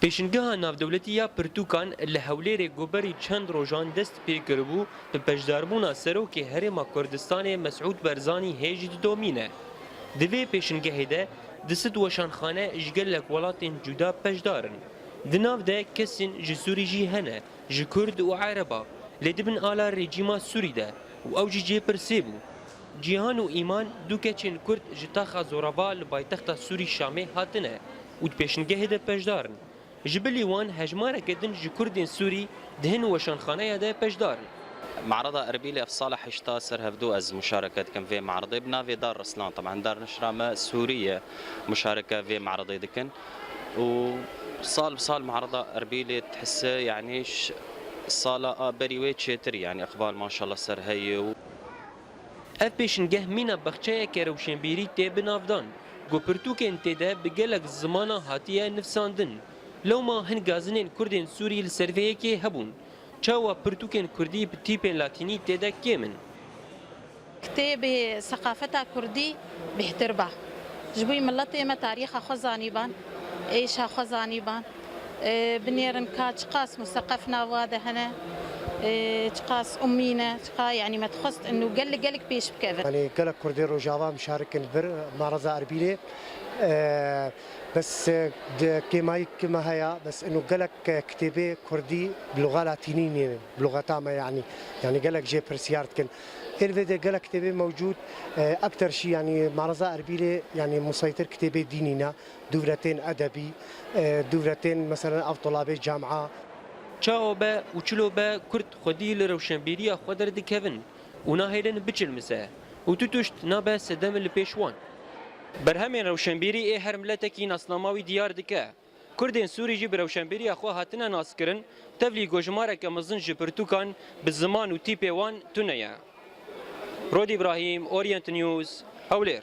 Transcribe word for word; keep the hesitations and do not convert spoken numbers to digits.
Pêşingeha navdewletî ya pirtûkan li Hewlêrê ku berî çend rojan dest pê kiribû, bi beşdarbûna Serokê Herêma Kurdistanê Mesûd Barzanî hê jî didomîne. Di vê pêşingehê de du sed weşanxane ji gelek welatên cuda beşdar in. Di nav de kesên ji Sûrî jî hene, ji Kurd û Ereba, lê dibin ala rejîma Sûrî de û ew jî cê pirsê bû. Cîhan û Îman du keçên Kurd ji taxa Zorava li paytexta Sûrî Şamê hatine û di pêşingehê de beşdar in. Ji bilî wan hejmareke din ji Kurdên Sûrî di hin weşanxaneya de beşdar in. Me'reda Erbîlê ev sala heşta ser hevdu ez muşareke dikim vê me'redê. Bi navê Dar Rislan, teben Dar Nişra me Sûrî ye, muşareke vê me'redê dikin. Û sal bi sal me'reda Erbîlê dihise, yanî ş-, sala a berî wê çêtir, yanî iqbal maşallah ser heye û Ev pêşingeh mîna baxçeyeke rewşenbîrî tê bi nav dan, ku pirtûkên tê de bi gelek zimana hatiye nivsandin. Lewma hin gazinên Kurdên Sûrî li ser vê yekê hebûn. Çawa pirtûkên Kurdî bi tîpên Latînî tê de kêm in? Kitêbê seqafeta Kurdî bêhtir ba. Ji bo miletê me tarîxa xwe zanîban, êşa xwe zanîban. E, binêrin ka çiqas museqef nav wa de hene, e, çiqas ummî ne, çiqa, yanî me dixwest inu gelek, gelek pêş bikevin. Yanî gelek Kurdê Rojava mişarik in vir Me'reza Erbîlê. E, bes, e, di kêmayî ki me heye, bes inu gelek, e, kitêbê Kurdî bi luxa Latînî nînin, bi luxeta me yanî. Yanî gelek jê pirsiyar dikin. Ên vê de gelek kitêbê mewcûd, e, ekter şî, yanî Me'reza Erbîlê, yanî museytir kitêbê dînî ne. Dûvretên edebî, e, dûvretên, meselen, ev tulabê camia. Çawa be û çilo be, Kurd xwedî li rewşenbîriya xwe derdikevin û nahêlin biçilmise û tu tişt nabe sedem li pêş wan. Berhemên rewşenbîrî ê her miletekî nasnama wî diyar dike. Kurdên Sûrî jî bi rewşenbîriya xwe hatine naskirin, tevlî ku jimareke mezin ji pirtûkan bi ziman û tîpê wan tune ye. Rod Îbrahîm, Orient News, Hewlêr.